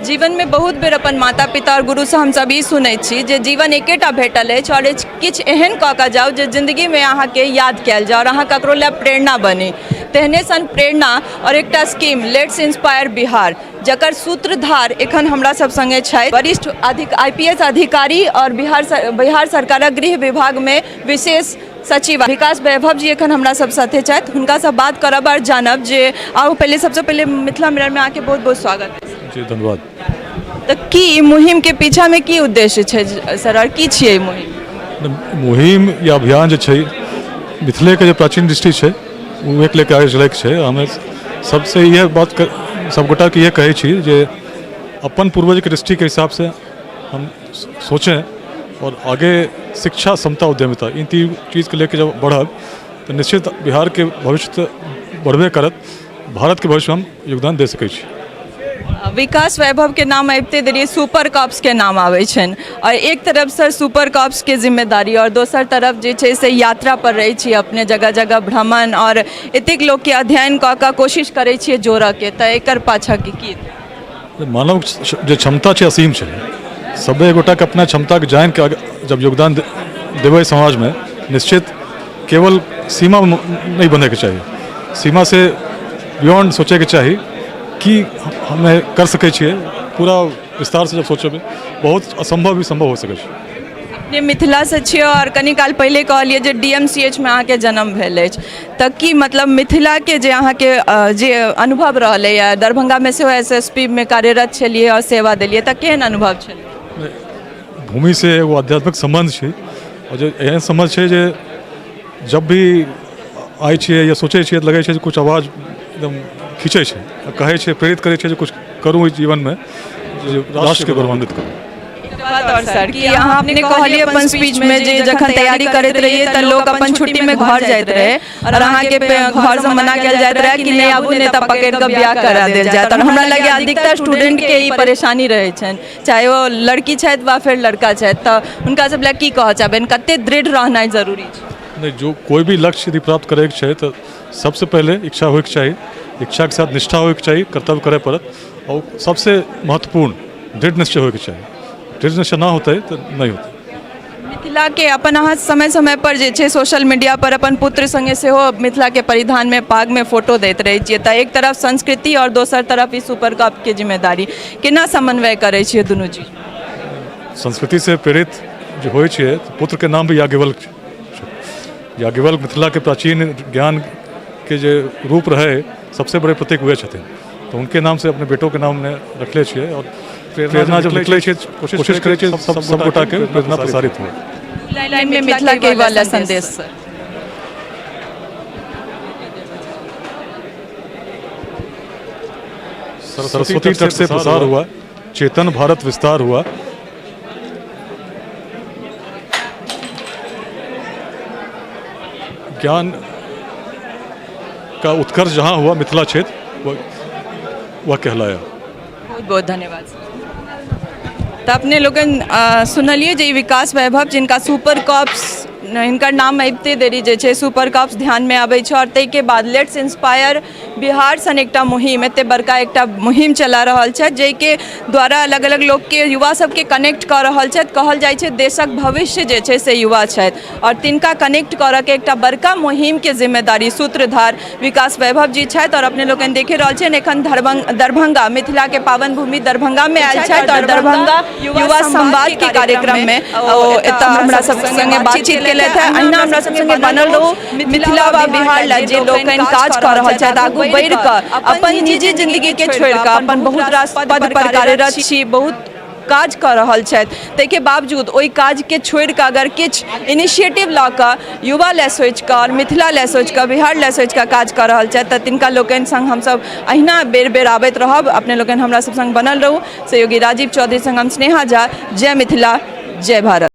जीवनमे बहुत बेर अपन माता पिता आओर गुरुसँ हमसभ ई सुनैत छी जे जीवन एकेटा भेटल अछि आओर किछु एहन कऽ कऽ जाउ जे जिन्दगीमे अहाँके याद कयल जाय आओर अहाँ ककरो लए प्रेरणा बनी। तेहने सन प्रेरणा आओर एकटा स्कीम let's inspire Bihar, जकर सूत्रधार एखन हमरा सब सङ्गे छथि वरिष्ठ अधिक I P S अधिकारी आओर बिहार सरकारक गृह विभागमे विशेष सचिव विकास वैभव जी एखन हमरा सब साथे छथि। हुनकासँ बात करब आओर जानब जे आउ पहिले सबसँ पहिले मिथिला मिररमे अहाँके बहुत बहुत स्वागत अछि। जी धन्यवाद। तऽ की ई मुहिमके पीछामे की उद्देश्य छै सर, आओर की छियै ई मुहिम? मुहिम या अभियान जे छै मिथिलेके जे प्राचीन दृष्टि छै ओहिके लऽ कऽ आगे चलैके छै। हमे सबसँ इएह बात सबगोटाके इएह कहै छी जे अपन पूर्वजके दृष्टिके हिसाबसँ हम सोचें और आगे शिक्षा, समता, उद्यमिता इन तीन चीज़के लेके जब बढ़ब तऽ निश्चित बिहारके भविष्य तऽ बढ़बे करत, भारतके भविष्यमे हम योगदान दे सकै छी। विकास वैभवके नाम अबिते देरी सुपर कॉप्सके नाम आबै छनि आओर एक तरफ सर सुपर कॉप्सके जिम्मेदारी आओर दोसर तरफ जे छै से यात्रा पर रहै छी अपने जगह जगह भ्रमण आओर एतेक लोकके अध्ययन कऽ कऽ कोशिश करै छियै जोड़ऽके, तऽ एकर पाछाँके की? मानव जे क्षमता छै असीम छै। सभे गोटाके अपना क्षमताके जानिके जब योगदान देबै समाजमे, निश्चित केवल सीमा नहि बनैके चाही, सीमासँ बियॉन्ड सोचैके चाही कि हमे कर सकै छियै। पूरा विस्तारसँ जब सोचबै बहुत असम्भव भी सम्भव हो सकै छै। अपने मिथिलासँ छियै आओर कनि काल पहिले कहलियै जे डी एम सी एच मे अहाँके जन्म भेल अछि, तऽ की मतलब मिथिलाके जे अहाँके जे अनुभव रहलैए, दरभंगामे सेहो एस एस पी मे कार्यरत छलियै आओर सेवा देलियै, तऽ केहन अनुभव छलै? भूमिसँ एगो आध्यात्मिक सम्बन्ध छै आओर जे एहन सम्बन्ध छै जे जब भी आइ छियै या सोचै छियै तऽ लगै छै जे किछु आवाज एकदम खींचै छै आ कहै छै, प्रेरित करै छै जे किछु करू एहि जीवनमे जे राष्ट्रके गौरवान्वित करू। बात आओर सर, कि अहाँ अपने कहलियै अपन स्पीचमे जे जखन तैयारी करैत रहियै तऽ लोक अपन छुट्टीमे घर जाइत रहै आओर अहाँके घरसँ मना कयल जाइत रहै कि नहि आबू, नहि तऽ पकड़ि कऽ बियाह करा देल जायत। आओर हमरा लगैए अधिकतर स्टूडेंटके ई परेशानी रहै छनि, चाहे ओ लड़की छथि वा फेर लड़का छथि, तऽ हुनका सब लए की कहऽ चाहबनि, कते दृढ़ रहनाइ जरूरी छै? नहि, जो कोइ भी लक्ष्य यदि प्राप्त करैके छै तऽ सबसँ पहिले इच्छा होइके चाही, इच्छाके साथ निष्ठा होइके चाही, कर्तव्य करय पड़त आओर सबसँ महत्वपूर्ण दृढ़ निश्चय होइके चाही। दृढ़ निश्चय नहि होतै तऽ नहि होतै। मिथिलाके अपन अहाँ समय समय पर जे छै सोशल मीडिया पर अपन पुत्र सङ्गे सेहो मिथिलाके परिधानमे पागमे फोटो दैत रहै छियै, तऽ एक तरफ संस्कृति आओर दोसर तरफ ई सुपर कपके जिम्मेदारी केना समन्वय करै छियै दुनू चीज? संस्कृतिसँ प्रेरित जे होइ छै, पुत्रके नाम भी याज्ञवल्क्य छै। याज्ञवल्क्य मिथिलाके प्राचीन ज्ञानके जे रूप रहै सबसे बड़े प्रतीक वएह छथिन, तऽ हुनके नामसँ अपने बेटोके नाम रखले छियै आओर प्रेरणा जब निकलै छै कोशिश करै छियै सब गोटाके प्रेरणा प्रसारित हो। लाइनमे मिथिलाके वाला संदेश सर। सरस्वती तट से प्रसार हुआ, चेतन भारत विस्तार हुआ। ज्ञान का उत्कर्ष जहाँ हुआ मिथिला क्षेत्र वह कहलाया। बहुत बहुत धन्यवाद। तऽ अपने लोगन सुनलियै जे ई विकास वैभव जिनका सुपर कॉप्स हिनकर नाम अबिते देरी जे छै सुपर कॉप्स ध्यानमे आबै छै आओर ताहिके बाद let's inspire Bihar सन एकटा मुहिम, एते बड़का एकटा मुहिम चला रहल छथि जाहिके द्वारा अलग अलग लोकके, युवा सबके कनेक्ट कऽ रहल छथि। कहल जाइ छै देशक भविष्य जे छै से युवा छथि आओर तिनका कनेक्ट करऽके एकटा बड़का मुहिमके जिम्मेदारी सूत्रधार विकास वैभव जी छथि। आओर अपने लोकनि देखे रहल छियनि एखन दरभंगा मिथिलाके पावन भूमि दरभंगामे आयल छथि आओर दरभंगा युवा संवादके कार्यक्रममे ओ एतऽ हमरा सब संगे बातचीत केलथि हेँ। अहिना हमरा सब संगे बनल रहू। मिथिला वा बिहार लए जे लोकनि काज कऽ रहल छथि, आगू बढ़ि कऽ अपन निजी जिन्दगीके छोड़ि कऽ अपन बहुत रास पद पर कार्यरत छी, बहुत काज कऽ रहल छथि, ताहिके बावजूद ओहि काजके छोड़ि कऽ अगर किछु इनिशिएटिव लऽ कऽ युवा लए सोचि कऽ आओर मिथिला लए सोचि कऽ बिहार लए सोचि कऽ काज कऽ रहल छथि, तऽ तिनका लोकनि सङ्ग हमसभ अहिना बेर बेर आबैत रहब। अपने लोकनि हमरा सभ सङ्ग बनल रहू। सहयोगी राजीव चौधरी सङ्ग हम स्नेहा झा। जय मिथिला, जय भारत।